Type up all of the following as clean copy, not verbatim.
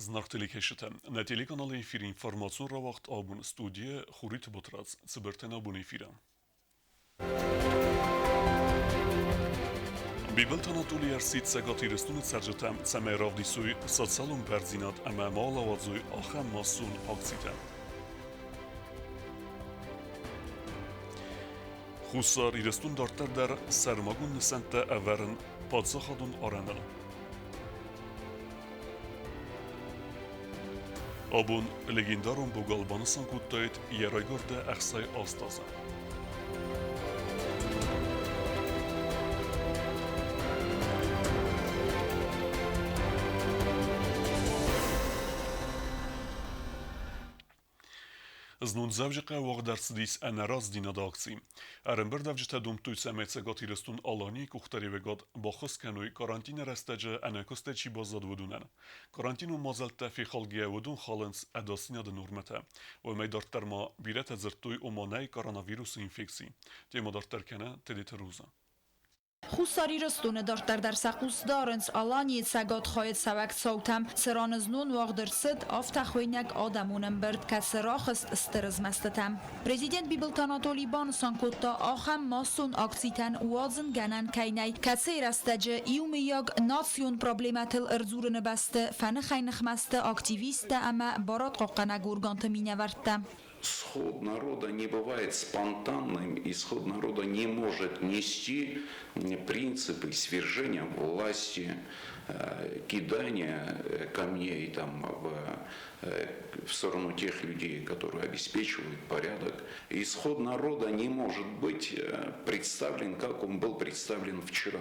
Зынаргъ телекӕсджытӕ, нӕ телеканалы эфиры информацион рауагъд абон студийӕ Хуриты Батрадз, цыбыртӕн абон эфиры. Бибылты Анатолий ӕрсидт Цӕгат Ирыстоны цӕрджытӕм, цӕмӕй равдисой социалон бӕрндзинад ӕмӕ ма ауадзой ахӕм массон акцитӕ. Хуссар Ирыстон дарддӕр дӕр сӕрмагонд нысӕнттӕ ӕвӕрын паддзахадон арӕныл. Абон легендарон богал банысан кодтаид йӕ райгуырды 68 азы. Знон Дзӕуджыхъӕуы уагъд ӕрцыдис ӕнӕраздзинады акци. Ӕрӕмбырдӕвджытӕ домдтой, цӕмӕй Цӕгат Ирыстон-Аланийы къухдариуӕгад баххуыс кӕной карантины рӕстӕджы ӕнӕкуыстӕй чи баззад, уыдонӕн. Карантинон мадзӕлттӕ фехалгӕйӕ уыдон халынц ӕдасдзинады нормӕтӕ. Уымӕй дарддӕр ма бирӕтӕ дзырдтой, ома нӕй коронавирусы инфекци. Темӕ дарддӕр кӕны Тедеты Роза. Хуссар Ирыстоны дарддӕр дӕр сӕ хъус дарынц Аланийы цӕгат хайы цӕуӕг цаутӕм, цыран знон уагъд ӕрцыд афтӕхуыйнӕг адӕмон ӕмбырд, кӕцы рахызт стыр змӕстытӕм. Президент Бибылты Анатолий банысан кодта, ахӕм массон акцитӕн уадзын гӕнӕн кӕй нӕй, кӕцыйы рӕстӕджы иумиаг национ проблемӕтыл ӕрдзурыны бӕсты фӕныхӕй-ныхмӕ сты активисттӕ ӕмӕ барадхъахъхъӕнӕг органты минӕвӕрттӕ. Сход народа не бывает спонтанным, и сход народа не может нести принципы свержения власти, кидания камней там, в сторону тех людей, которые обеспечивают порядок. Исход народа не может быть представлен, как он был представлен вчера.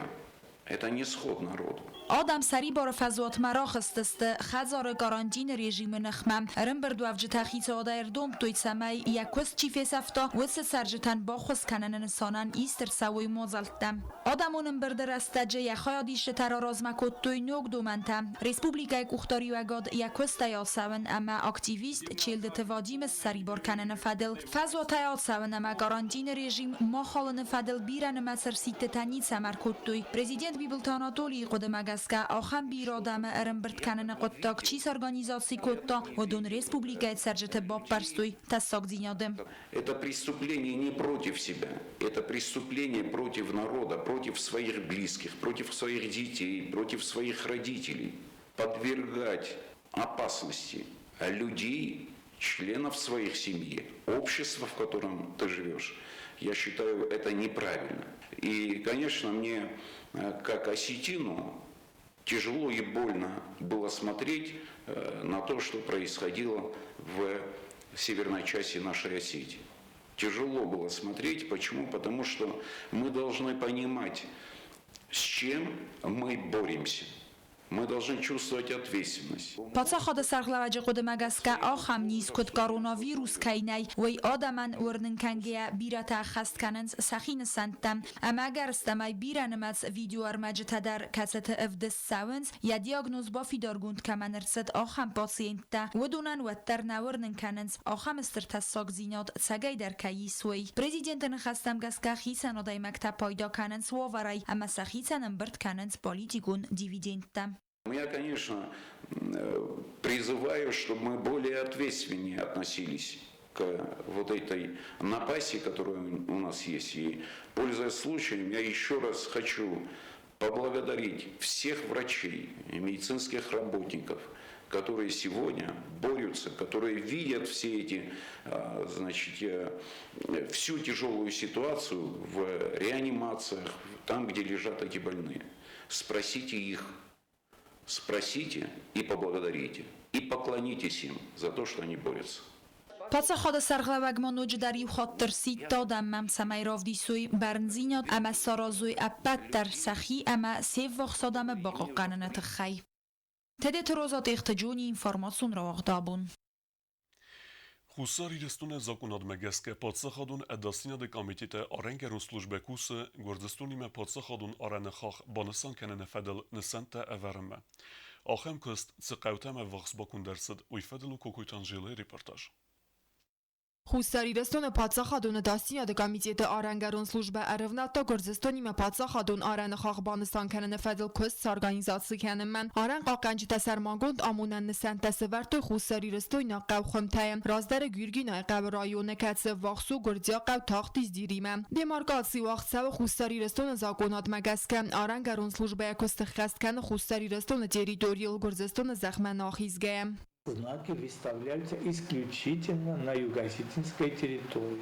Это не сход народа. Адӕм сӕрибары фӕзуатмӕ рахызтысты хӕдзары карантины режимы ныхмӕ. Ӕрӕмбырдуӕвджытӕ хицауадӕй ӕрдомдтой, цӕмӕй йӕ куыст чи фесӕфта, уыцы цӕрджытӕн баххуыс кӕныны нысанӕн ист ӕрцӕуой мадзӕлттӕ. Адӕмон ӕмбырды рӕстӕджы йӕ хайадисджытӕ раразмӕ кодтой ног домӕнтӕ. Республикӕйы къухдариуӕгад йӕ куыстӕй ацӕуын ӕмӕ активист Челдыты Вадимы ссӕрибар кӕныны фӕдыл Фӕзуатӕй ацӕуын ӕмӕ карантины режим ма халыны фӕдыл бирӕнымӕц ӕрсидтытӕ ницӕмӕ ӕркодтой. Президент Бибылты Анатолийы хъуыдымӕ гӕсгӕ, ахӕм бирӕ адӕмы ӕрӕмбырд кӕныны хъуыддаг чи сорганизаци кодта, уыдон республикӕйы цӕрджыты баппӕрстой тӕссагдзинады. Это преступление не против себя, это преступление против народа, против своих близких, против своих детей, против своих родителей. Подвергать опасности людей, членов своих семьи, общества, в котором ты живешь, я считаю, это неправильно. И, конечно, мне, как осетину, тяжело и больно было смотреть на то, что происходило в северной части нашей Осетии. Тяжело было смотреть. Почему? Потому что мы должны понимать, с чем мы боремся. Мы должны чувствовать ответственность. Паддзахады сӕргълӕууӕджы хъуыдымӕ гӕсгӕ, ахӕм низ, куыд коронавирус кӕй нӕй, уый адӕмӕн уырнын кӕнгӕйӕ бирӕтӕ ӕххӕст кӕнынц сӕхи нысӕнттӕ. Ӕмӕ ӕгӕрыстӕмӕй бирӕнымӕц видеоӕрмӕджытӕ дӕр, кӕцыты ӕвдыст цӕуынц, йӕ диагноз бафидаргонд кӕмӕн ӕрцыд, ахӕм пациенттӕ. Уыдонӕн уӕддӕр нӕ уырнын кӕнынц, ахӕм стыр тӕссагдзинад цӕгӕйдӕр кӕй ис, уый. Президенты ныхӕстӕм гӕсгӕ хицӕн адӕймӕгтӕ пайда кӕнынц уавӕрӕй ӕмӕ сӕхицӕн ӕмбырд кӕнынц политикон дивидендтӕ. Я, конечно, призываю, чтобы мы более ответственнее относились к вот этой напасти, которая у нас есть. И, пользуясь случаем, я еще раз хочу поблагодарить всех врачей и медицинских работников, которые сегодня борются, которые видят все эти, значит, всю тяжелую ситуацию в реанимациях, там, где лежат эти больные. Спросите их, спросите и поблагодарите, и поклонитесь им за то, что они борются. Паддзахады сӕргълӕууӕг ма ноджыдӕр иу хатт ӕрсидт адӕммӕ, цӕмӕй равдисой бӕрндзинад ӕмӕ саразой ӕппӕт дӕр сӕхи ӕмӕ се ввахс адӕмы бахъахъхъӕныны тыххӕй. Тедеты Роза Тъехты Джони информацион рауагъд абон. Хуссар Ирыстоны закъонадмӕ гӕсгӕ Паддзахадон ӕдасдзинады комитеты арӕнгӕрон службӕ кусы Гуырдзыстонимӕ паддзахадон арӕны хахх банысан кӕныны фӕдыл нысӕнттӕ ӕвӕрынмӕ. Ахӕм куыст цы хъӕутӕм ӕввахс баконд ӕрцыд, уый фӕдыл у Кокойты Анжелӕйы репортаж. Хуссар Ирыстоны паддзахадон ӕдасдзинады комитеты арӕнгӕрон службӕ ӕрывнӕлдта Гуырдзыстонимӕ паддзахадон арӕны хахх банысан кӕныны фӕдыл куыст сорганизаци кӕнынмӕ. Арӕнхъахъхъӕнджытӕ сӕрмагонд амонӕн нысӕнттӕ сӕвӕрдтой хуссарирыстойнаг хъӕу Хуымтӕйы, раздӕры Гюргинайы хъӕуы районы, кӕцы ӕввахс у гуырдзиаг хъӕу Тахтиздиримӕ. Демаркаци уагъд цӕуы Хуссар Ирыстоны закъонадмӕ гӕсгӕ. Арӕнгӕрон службӕйы куыст ӕххӕст кӕны Хуссар Ирыстоны территорийыл Гуырдзыстоны зӕхмӕ нӕ ахизгӕйӕ. Знаки выставляются исключительно на юго-осетинской территории.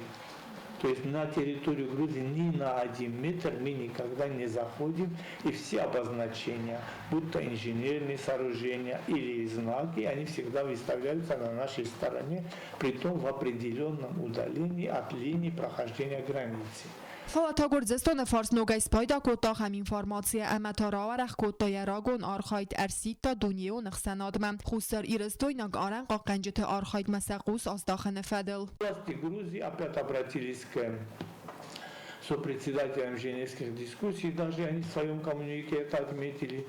То есть на территорию Грузии ни на 1 метр мы никогда не заходим, и все обозначения, будь то инженерные сооружения или знаки, они всегда выставляются на нашей стороне, притом в определенном удалении от линии прохождения границы. Фӕлӕ та Гуырдзыстоны фарс ногӕй спайда кодта ахӕм информацийӕ ӕмӕ та рауӕрӕх кодта йӕ рагон архайд, ӕрсидта дунеон ӕхсӕнадмӕ хуссарирыстойнаг арӕнхъахъхъӕнджыты архайдмӕ сӕ хъус аздахыны фӕдыл. Власти Грузии опять обратились к сопредседателям женевских дискуссий, даже они в своем коммюнике это отметили,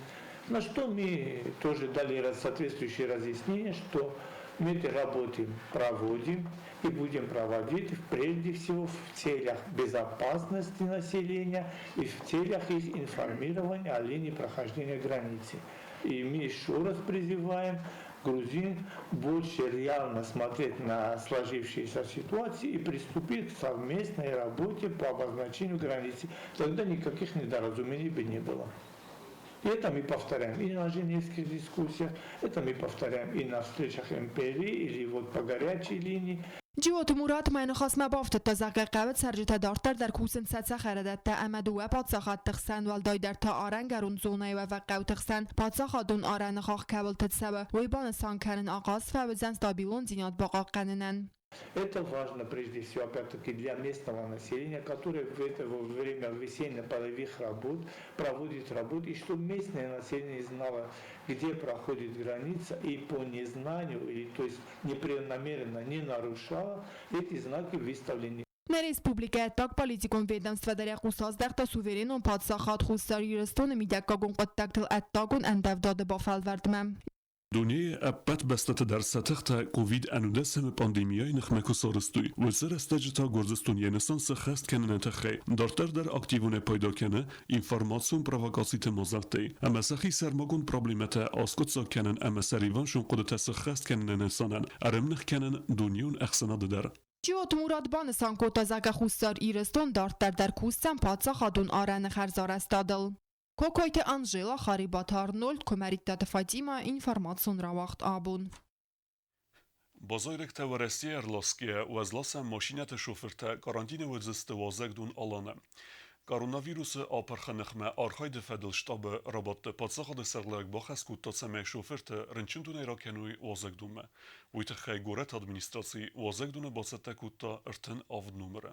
на что мы тоже дали соответствующие разъяснения, что мы эти работы проводим и будем проводить прежде всего в целях безопасности населения и в целях их информирования о линии прохождения границы. И мы еще раз призываем грузин больше реально смотреть на сложившиеся ситуации и приступить к совместной работе по обозначению границы. Тогда никаких недоразумений бы не было. И это мы повторяем и на женевских дискуссиях, это мы повторяем и на встречах МПРИ, или вот по горячей линии. Джиоты Мурат ма йӕ ныхасмӕ бафтыдта, зӕгъгӕ, хъӕуы цӕрджытӕ дарддӕр дӕр кусынц сӕ цӕхӕрадӕттӕ ӕмӕ дыууӕ паддзахадты хсӕн, уӕлдайдӕр та арӕнгӕрон зонӕйы уӕвӕг хъӕуты хсӕн паддзахадон арӕны хахх кӕуылты цӕуы, уый банысан кӕнын ахъаз фӕуыдзӕн стабилондзинад бахъахъхъӕнынӕн. Это важно прежде всего, опять-таки, для местного населения, которое в это время весенне-полевых работ проводит работу, и чтобы местное население знало, где проходит граница, и по незнанию, или то есть непреднамеренно не нарушало, эти знаки выставлены. Нӕ республикӕйы ӕддагполитикон ведомствӕ дӕр йӕ хъус аздӕхта суверенон паддзахад Хуссар Ирыстоны мидӕггагон хъуыддӕгтыл ӕддагон ӕндӕвдады бафӕлвӕрдмӕ. Дунейы ӕппӕт бӕстӕты дӕр сӕ тыхтӕ ковид-19 пандемияйы ныхмӕ куы сарӕзтой, уыцы рӕстӕджы та Гуырдзыстон йӕ нысан сӕххӕст кӕныны тыххӕй дарддӕр дӕр активонӕй пайда кӕны информацион провокациты мадзӕлттӕй ӕмӕ сӕхи сӕрмагонд проблемӕтӕ аскъуыддзаг кӕнын ӕмӕ сӕ реваншон хъуыдытӕ сӕххӕст кӕныны нысанӕн ӕрӕмных кӕнын дунеон ӕхсӕнады дӕр. Джиоты Мурат банысан кодта, зӕгъгӕ, Хуссар Ирыстон дарддӕр дӕр кусдзӕн паддзахадон арӕны хӕрзарӕзтадыл. Кокойты Анжела, Харебаты Арнольд, Куымӕридтаты Фатимӕ, информацион рауагъд абон. Базайрӕгтӕ Уӕрӕсейӕ ӕрласгӕ уӕзласӕн машинӕты шофыртӕ карантины уыдзысты уазӕгдон Аланы. Коронавирусы апырхы ныхмӕ архайды фӕдыл штабы рабадты паддзахады сӕргълӕууӕг бахӕс кодта, цӕмӕй шофырты рынчындонӕй ракӕной уазӕгдонмӕ. Уый тыххӕй горӕты администраци уазӕгдоны бацӕттӕ кодта 37 номыры.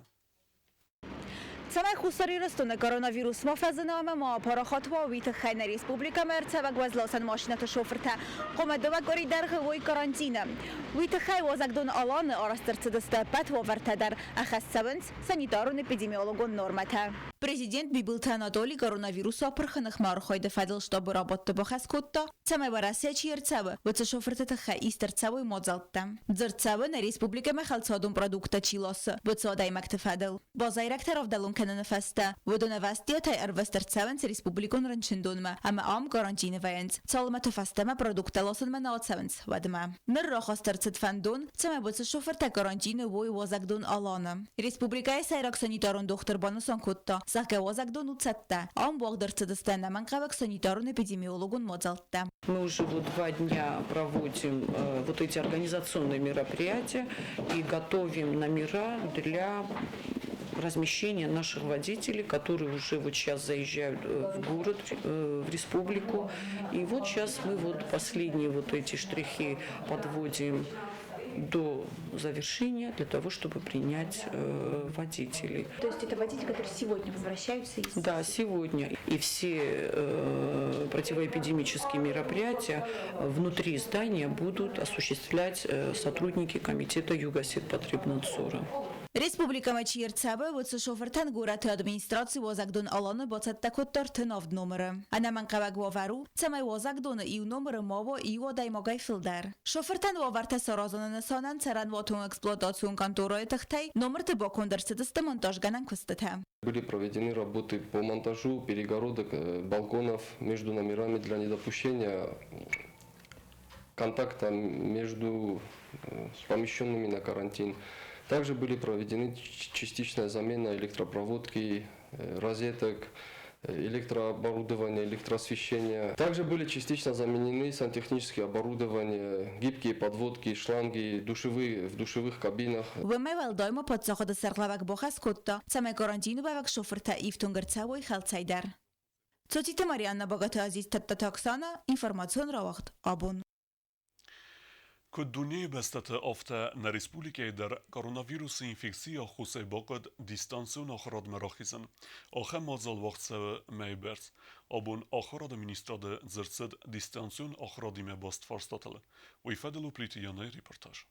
Цӕмӕй Хуссар Ирыстоны коронавирус ма фӕзына ӕмӕ ма апарахат уа, уый тыххӕй нӕ республикӕмӕ ӕрцӕуӕг уӕзласӕн машинӕты шофыртӕ хъуамӕ 2 къуыри дӕргъы уой карантины. Уый тыххӕй уазӕгдон Аланы арӕзт ӕрцыдысты ӕппӕт уавӕртӕ дӕр, ӕххӕст цӕуынц санитарон-эпидемиологон нормӕтӕ. Президент Бибылты Анатолий коронавирусы апырхы ныхмӕ архайды фӕдыл штабы рабадты бахӕс кодта, цӕмӕй Уӕрӕсейӕ чи ӕрцӕуы, уыцы шофырты тыххӕй ист ӕрцӕуой мадзӕлттӕ. Дзырд цӕуы, нӕ республикӕмӕ хӕлцадон продукттӕ чи ласы, уыцы адӕймӕгты фӕдыл. Базайрӕгтӕ равдӕлон кӕныны фӕстӕ уыдон ӕвӕстиатӕй ӕрвыст ӕрцӕуынц республикон рынчындонмӕ ӕмӕ ам карантины вӕййынц, цалынмӕ та фӕстӕмӕ продукттӕ ласынмӕ нӕ ацӕуынц, уӕдмӕ. Ныр рахаст ӕрцыд фӕндон, цӕмӕй уыцы шофыртӕ карантины уой уазӕгдон Аланы. Республикӕйы сӕйраг санитарон дохтыр банысан кодта, зӕгъгӕ, уазӕгдон у цӕттӕ. Ам уагъд ӕрцыдысты ӕнӕмӕнгхъӕуӕг санитарон-эпидемиологон мадзӕлттӕ. Мы уже вот 2 дня проводим вот эти организационные мероприятия и готовим номера для размещения наших водителей, которые уже вот сейчас заезжают в город, в республику. И вот сейчас мы вот последние вот эти штрихи подводим до завершения для того, чтобы принять водителей. То есть это водители, которые сегодня возвращаются из... Да, сегодня. И все противоэпидемические мероприятия внутри здания будут осуществлять сотрудники комитета Югосетпотребнадзора. Республикӕмӕ чи ӕрцӕуы, уыцы шофыртӕн горӕты администраци уазӕгдон Алан-ы бацӕттӕ кодта 37 номыры. Ӕнӕмӕнгхъӕуӕг уавӕр у, цӕмӕй уазӕгдоны иу номыры ма уа иу адӕймагӕй фылдӕр. Шофыртӕн уавӕртӕ саразыны нысанӕн цӕрӕнуатон-эксплуатацион конторӕйы тыхтӕй номырты баконд ӕрцыдысты монтажгӕнӕн куыстытӕ. Были проведены работы по монтажу перегородок, балконов между номерами для недопущения контакта между помещенными на карантин. Также были проведены частичная замена электропроводки, розеток, электрооборудования, электроосвещения. Также были частично заменены сантехнические оборудования, гибкие подводки, шланги, душевые, в душевых кабинах. Уымӕй уӕлдай ма паддзахады сӕргълӕууӕг бахӕс кодта, цӕмӕй карантины уӕвӕг шофыртӕ ифтонг ӕрцӕуой хӕлцӕй дӕр. Цоциты Марианна, Багаты Азиз, Тадтаты Оксана, информацион рауагъд «Абон». Куыд дунейы бӕстӕты, афтӕ нӕ республикӕйы дӕр коронавирусы инфекцийы аххосӕй бахъуыд дистанцион ахуырадмӕ рахизын. Ахӕм мадзал уагъд цӕуы мӕйы бӕрц. Абон ахуырады министрады дзырд цыд дистанцион ахуырадимӕ баст фарстатыл. Уый фӕдыл у Плиты Янайы репортаж.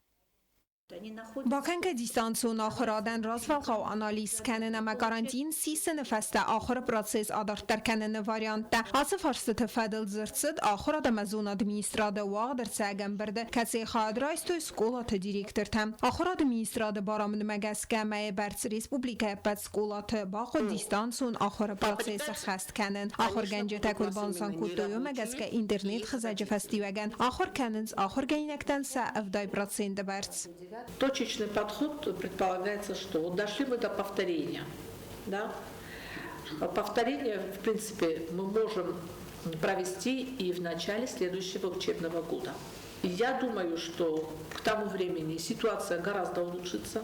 Бакӕнгӕ дистанцион ахуырадӕн развӕлгъау анализ скӕнын ӕмӕ карантин сисыны фӕстӕ ахуыры процесс адарддӕр кӕныны варианттӕ. Ацы фарстыты фӕдыл дзырд цыд ахуырад ӕмӕ зонады министрады уагъд ӕрцӕуӕг ӕмбырды, кӕцыйы хайад райстой скъолаты директортӕ. Ахуырады министрады барамындмӕ гӕсгӕ мӕйы бӕрц республикӕйы ӕппӕт скъолаты бахъуыд дистанцион ахуыры процесс ӕххӕст кӕнын. Ахуыргӕнджытӕ куыд банысан кодтой, уымӕ гӕсгӕ интернет-хызӕджы фӕстиуӕгӕн ахуыр кӕнынц ахуыргӕнинӕгтӕн сӕ 70% бӕрц. Точечный подход предполагается, что вот дошли мы до повторения. Да? Повторение, в принципе, мы можем провести и в начале следующего учебного года. И я думаю, что к тому времени ситуация гораздо улучшится,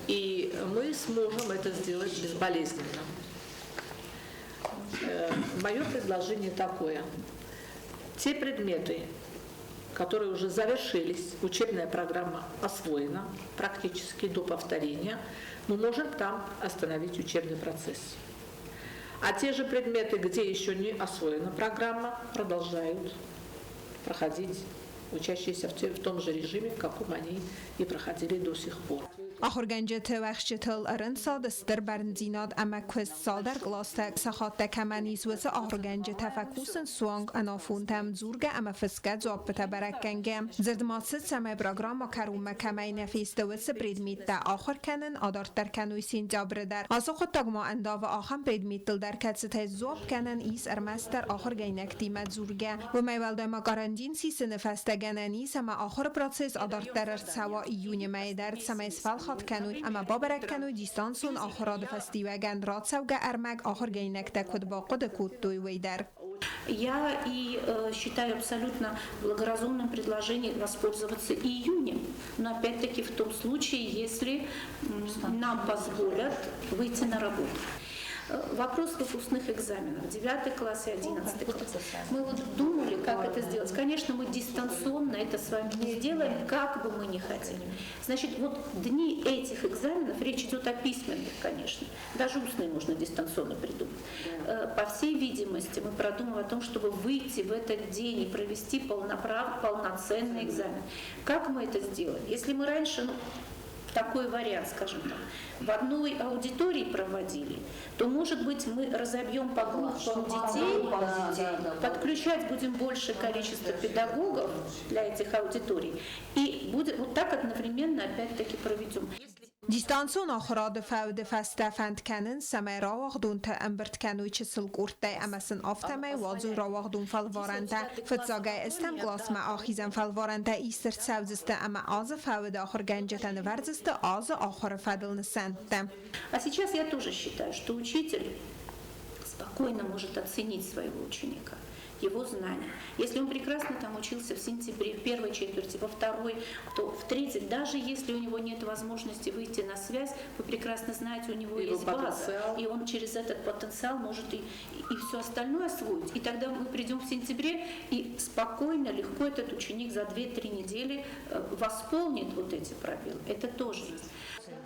и мы сможем это сделать безболезненно. Мое предложение такое. Те предметы, которые уже завершились, учебная программа освоена практически до повторения, мы можем там остановить учебный процесс. А те же предметы, где еще не освоена программа, продолжают проходить учащиеся в том же режиме, в каком они и проходили до сих пор. Ахуыргӕнджыты уӕхсчытыл ӕрӕнцад стыр бӕрндзинад ӕмӕ куыст. Цалдӕр къластӕ сахаттӕ кӕмӕн ис, уыцы ахуыргӕнджытӕ фӕкусынц суанг ӕнафонтӕм дзургӕ ӕмӕ фысгӕ дзуаппытӕ бӕрӕггӕнгӕ. Дзырд ма цыд, цӕмӕй программӕ кӕронмӕ кӕмӕй нӕ фесты, уыцы предметтӕ ахуыр кӕнын адарддӕр кӕной сентябры дӕр. Ацы хъуыддаг ма ӕндавы ахӕм предметтыл дӕр, кӕцытӕй дзуапп кӕнӕн ис ӕрмӕстдӕр ахуыргӕнинӕгтимӕ дзургӕ. Уымӕй уӕлдай ма карантин сисыны фӕстӕ гӕнӕн ис, ӕмӕ ахуыры процесс адарддӕр ӕрцӕуа июны мӕйы дӕр, цӕмӕй сфӕлхатт кӕной ӕмӕ бабӕрӕг кӕной дистанцион ахуырады фӕстиуӕгӕн рацӕугӕ ӕрмӕг ахуыргӕнинӕгтӕ куыд бахъуыды кодтой, уый дӕр. Я и считаю абсолютно благоразумным предложение воспользоваться июнем, но опять-таки в том случае, если нам позволят выйти на работу. Вопрос выпускных экзаменов, 9 класс и 11 класс. Мы вот думали, как это сделать. Конечно, мы дистанционно это с вами не сделаем, как бы мы ни хотели. Значит, вот дни этих экзаменов, речь идет о письменных, конечно, даже устные можно дистанционно придумать. По всей видимости, мы продумываем о том, чтобы выйти в этот день и провести полноценный экзамен. Как мы это сделаем? Если мы раньше, такой вариант, скажем так, в одной аудитории проводили, то, может быть, мы разобьем по группам детей, подключать будем большее количество педагогов для этих аудиторий, и будет, вот так одновременно опять-таки проведем. Дистанцион ахуырады фӕуды фӕстӕ фӕнд кӕнынц, цӕмӕй рауагъдонтӕ ӕмбырд кӕной чысыл къордтӕй ӕмӕ сын афтӕмӕй уадзой рауагъдон фӕлварӕнтӕ. Фыццагӕй ӕстӕм къласмӕ ахизӕн фӕлварӕнтӕ ист ӕрцӕудзысты ӕмӕ азы фӕуды ахуыргӕнджытӕ нывӕрдзысты азы ахуыры фӕдыл нысӕнттӕ. А сейчас я тоже считаю, что учитель спокойно может оценить своего ученика, его знания. Если он прекрасно учился в сентябре, в первой четверти, во второй, то в третьей, даже если у него нет возможности выйти на связь, вы прекрасно знаете, у него Его есть база, потенциал. и он через этот потенциал может и все остальное освоить. И тогда мы придем в сентябре, и спокойно, легко этот ученик за две-три недели восполнит вот эти пробелы. Это тоже есть.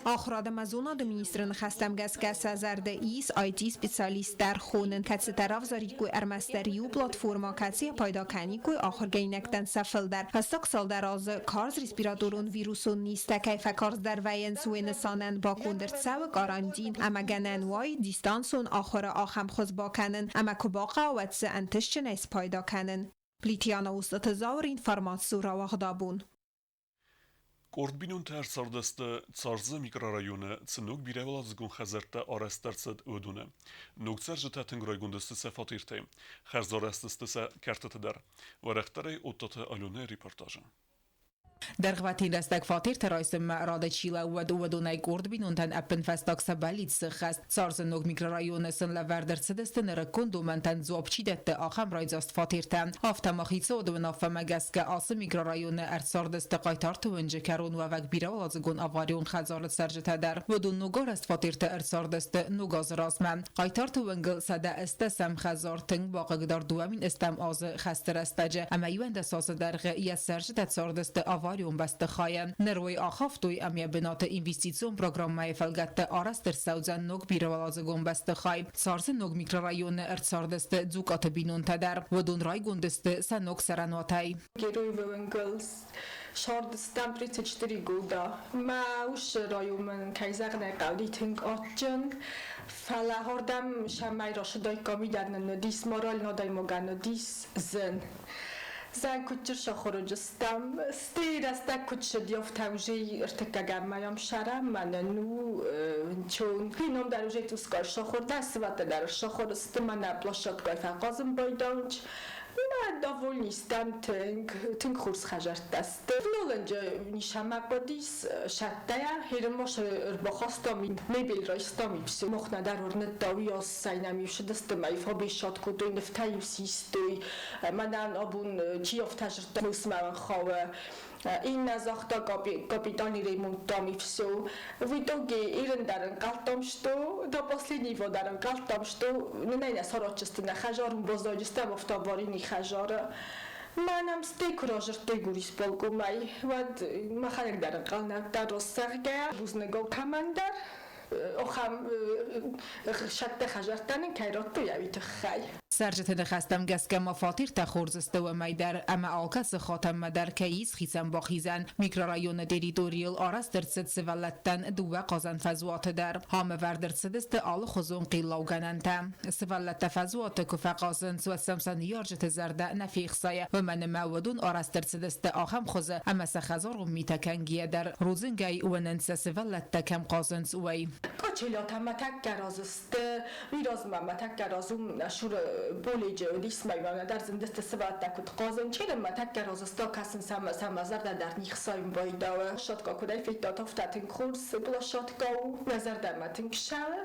Ахуырад ӕмӕ зонады министры ныхӕстӕм гӕсгӕ сӕ зӕрды ис IT-специалисттӕ ӕрхонын, кӕцытӕ равзариккой ӕрмӕстдӕр иу платформӕ, кӕцыйӕ пайда кӕниккой ахуыргӕнинӕгтӕн сӕ фылдӕр. Фӕстаг цалдӕр азы карз респираторон вирусон низтӕ кӕй фӕкарздӕр вӕййынц, уый нысанӕн баконд ӕрцӕуы карантин ӕмӕ гӕнӕн уаид дистанцион ахуыры ахӕм хуыз бакӕнын ӕмӕ куы бахъӕуа, уӕд дзы ӕнтыстджынӕй спайда кӕнын. Плитьяна Устаты Зауыр информаци рауагъдабон. Къорд бинонтӕ ӕрцардысты Царзы микрорайоны цы ног бирӕуӕладзыгон хӕдзӕрттӕ арӕзт ӕрцыд, уыдоны. Ног цӕрджытӕ тынг райгонд сты сӕ фатертӕй. Хӕрзарӕзт сты сӕ кӕртыты дӕр. Уӕрӕхдӕрӕй Оттаты Аленӕйы репортажы. Дӕргъвӕтин рӕстӕг фатертӕ райсынмӕ рады чи лӕууыд, уыдонӕй къорд бинонтӕн ӕппынфӕстаг сӕ бӕллиц сыххӕст. Царзы ног микрорайоны сын лӕвӕрд ӕрцыдысты нырыккон домӕнтӕн дзуапп чи дӕтты, ахӕм райдзаст фатертӕ. Афтӕ ма хицауады уынаффӕмӕ гӕсгӕ ацы микрорайоны ӕрцардысты Хъайтарты уынджы кӕрон уӕвӕг бирӕуӕладзыгон аварион хӕдзары цӕрджытӕ дӕр. Уыдон ногарӕзт фатерты ӕрцардысты ног азы размӕ. Хъайтарты уынгыл 180 хӕдзар тынг бахъыгдард 2008 азы хӕсты рӕстӕджы ӕмӕ 11 азы дӕргъы йӕ цӕрджытӕ цардысты аварион бӕстыхайы. Ныр уый ахафтой ӕмӕ йӕ бынаты инвестицион программӕйы фӕлгӕтты арӕзт ӕрцӕудзӕн ног бирӕуӕладзыгон бӕстыхай. Царзы ног микрорайоны ӕрцардысты Дзукъаты бинонтӕ дӕр. Уыдон райгонд сты сӕ ног цӕрӕнуатӕй. Героевы уынгыл сардыстӕм 34 года. Мӕ усы район мын, кӕй зӕгъын ӕй хъӕуы, тынг адджын. Фӕлӕ ардӕм сӕмӕй рацыдаиккам, уый дӕр нын уыдис мораль адӕймагӕн уыдис зын. Зӕн куыдджы сахуырыджыстӕм, стӕй рӕстӕг куыд цыди, афтӕ уже ӕртыккӕгӕм мӕйӕм сӕрӕм, мӕнӕн у чон. Ном дӕр уже цъусгай сахуыр дӕ, сывӕттӕ дӕр сахуыр сты, мӕнӕ площадкӕй фӕхъазын байдауынч. Мӕ довольни стӕм тынг, тынг хорз хӕдзӕрттӕ сты. Ноланджы нисамӕ хъуыдис сӕттӕйӕ, херымос ӕрбахастам, мебель райстам и все. Мах нӕдӕр уырныдта, уый ассайнӕм иу сыдысты мӕ фӕбесад кодтой, нывтӕ-иу систой. Мӕнӕн абон чи афтӕ зыдта, мӕн хъӕуы. Иннӕ загъта капитальный ремонт там и все. В итоге ирын дӕр ӕнхъӕлдтам, что до последнего дӕр ӕнхъӕлдтам, что нӕ нӕ саратчысты нӕ хӕзарун баззадыстӕм автоварийный хӕзары. Мӕнӕм стӕй куы разырдтой горисполкомӕй, уӕд мӕхӕдӕг дӕр ӕнхъӕл нӕ уыдтӕн росзӕгъгӕ, бузныг кӕмӕндӕр. Охӕм сӕттӕ хӕзӕрттӕ нын кӕй радтой, уый тыххӕй. Цӕрджыты ныхӕстӕм гӕсгӕ ма фатертӕ хорз сты уымӕй дӕр, ӕмӕ алкӕцы хатӕнмӕ дӕр кӕй ис хицӕн бахизӕн. Микрорайоны территорийыл арӕзт ӕрцыд сывӕллӕттӕн дыууӕ хъазӕн фӕзуаты дӕр. Ам ӕвӕрд ӕрцыдысты алыхуызон хъеллаугӕнӕнтӕ. Сывӕллӕттӕ фӕзуаты куы фӕхъазынц, уӕд сӕм сӕ ныййарджыты зӕрдӕ нӕ фехсайы, уымӕн ӕмӕ уыдон арӕзт ӕрцыдысты ахӕм хуызы, ӕмӕ сӕ хӕдзарон митӕ кӕнгӕйӕ дӕр рудзынгӕй уынынц сӕ сывӕллӕттӕ кӕм хъазынц, уый. Качелятӕ мӕ тӕккӕ разы сты, уый размӕ мӕ тӕккӕ раз уым Шуры боледжы уыдис мӕ дӕр зындысты сывӕллӕттӕ куыд хъазын, черын мӕ тӕккӕ разы сты, кӕсын сӕм, сӕ мӕ зӕрдӕ дӕр не хсайын байдауы. Площадка куыдӕй федтат, афтӕ тынг хорз площадка у, мӕ зӕрдӕмӕ тынг ссӕуы.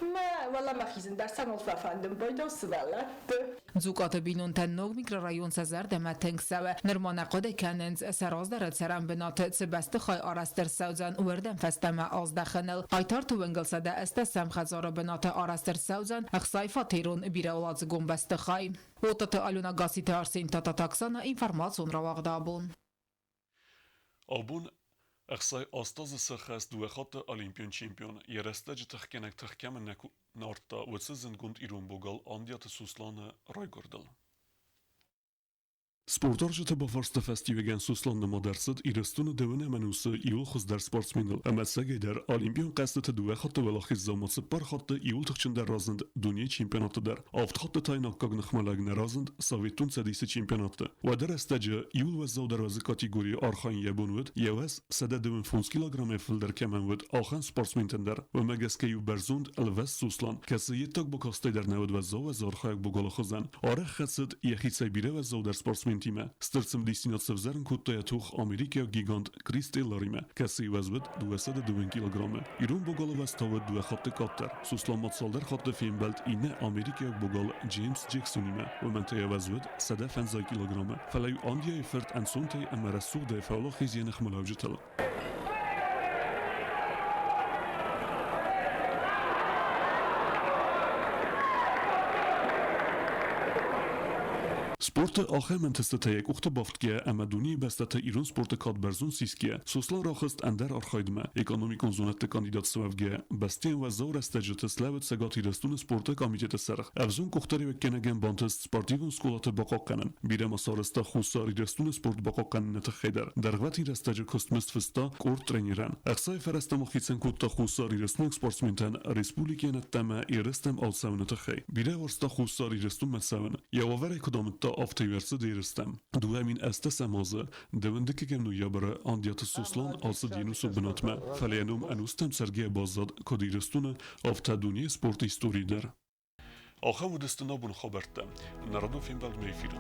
Мӕ уӕлӕмӕ хизын дӕр сӕ нал фӕфӕндын байдау сывӕллӕтты. Дзукъаты бинонтӕн ног микрорайон сӕ зӕрдӕмӕ тынг цӕуы. Нырма нӕ хъуыды кӕнынц, сӕ раздӕры цӕрӕнбынаты цы бӕстыхай арӕзт ӕрцӕудзӕн, уырдӕм фӕстӕмӕ аздӕхыныл. Хъайтарты уынгыл 180 хӕдзары бынаты арӕзт ӕрцӕудзӕн ӕхсайфатерон бирӕуӕладзыгон бӕстыхай. Отаты Алена Гаситы Арсен Тататаксана информацион рауагъды абон. Абон 68 азы сӕххӕст дыууӕ хатты олимпион чемпион, йӕ рӕстӕджы тыхгӕнӕг тых кӕмӕн нӕ нардта, уыцы зындгонд ирон богал Андиаты Сусланы райгуырдыл. Спортуарзджыты бафарсты фӕстиуӕгӕн Суслан нымад ӕрцыд Ирыстоны дыууынӕм ӕнусы иууыл хуыздӕр спортсменыл ӕмӕ ӕцӕгӕйдӕр Олимпион хъӕзтыты дыууӕ хатты уӕлахиздзаумӕ цыппар хатты иууыл тыхджындӕр разынд дунейы чемпионаты дӕр. Авд хатты та йын аккаг ныхмӕлӕг нӕ разынд Советон Цӕдисы чемпионатты. Уӕды рӕстӕджы иууыл уӕззаудӕр уӕзы категорийы архайын йӕ бон уыд, йӕ уӕз 125 килограммӕй фылдӕр кӕмӕн уыд, ахӕм спортсментӕн дӕр. Уымӕ гӕсгӕ-иу бӕрзонд ӕлвӕст Суслан, кӕцы йе ддаг бакастӕй дӕр нӕ уыд уӕззау архайӕг богалы хуызӕн, арӕх хӕцыд йӕхицӕй бирӕ уӕззаудӕр спортсментимӕ. Стыр цымыдисдзинад сӕвзӕрын кодта йӕ тох америкӕйаг гигант Крис Тейлоримӕ, кӕцыйы уӕз уыд 202 килограммы. Ирон богалы уӕз та уыд дыууӕ хатты къаддӕр. Суслан ма цалдӕр хатты фембӕлд иннӕ америкӕйаг богал Джеймс Джексонимӕ, уымӕн та йӕ уӕз уыд 150 килограммы. Фӕлӕ-иу Андиайы фырт ӕнцонтӕй ӕмӕ рӕсугъдӕй фӕуӕлахиз йӕ ныхмӕлӕуджытыл. Спорты ахӕм ӕнтыстытӕ йӕ къухты бафтгӕйӕ ӕмӕ дунейы бӕстӕты ирон спорты кад бӕрзонд сисгӕйӕ, Сослан рахызт ӕндӕр архайдмӕ, экономикон зонӕдты кандидат суӕвгӕйӕ, бӕстӕйӕн уӕззау рӕстӕджыты слӕууыд Цӕгат Ирыстоны спорты комитеты сӕргъ. Ӕвзонг къухдариуӕггӕнӕгӕн бантыст спортивон скъолаты бахъахъхъӕнын. Бирӕ ма сарӕзта Хуссар Ирыстоны спорт бахъахъхъӕныны тыххӕй дӕр. Дӕргъвӕтин рӕстӕджы куыстмызд фыста къорд тренерӕн. Ӕхцайы фӕрӕзтӕ ма хицӕн кодта Хуссар Ирыстонаг спортсментӕн республикӕйӕн ӕддӕмӕ ерыстӕм ацӕуыны тыххӕй. Бирӕ уарзта Хуссар Ирыстонмӕ цӕуын. Йӕ уавӕрӕй куыд амыдта, афтӕ иу ӕрцыд ерыстӕм. 2008 азы дыууындыккӕгӕм ноябры Андиаты Сослан ацыд йе нусон бынатмӕ, фӕлӕ йӕ ном ӕнустӕм цӕргӕйӕ баззад куыд Ирыстоны, афтӕ дунейы спорты историйы дӕр. Ахӕм уыдысты нӕ боны хабӕрттӕ. Народон фембӕлдмӕ эфиры.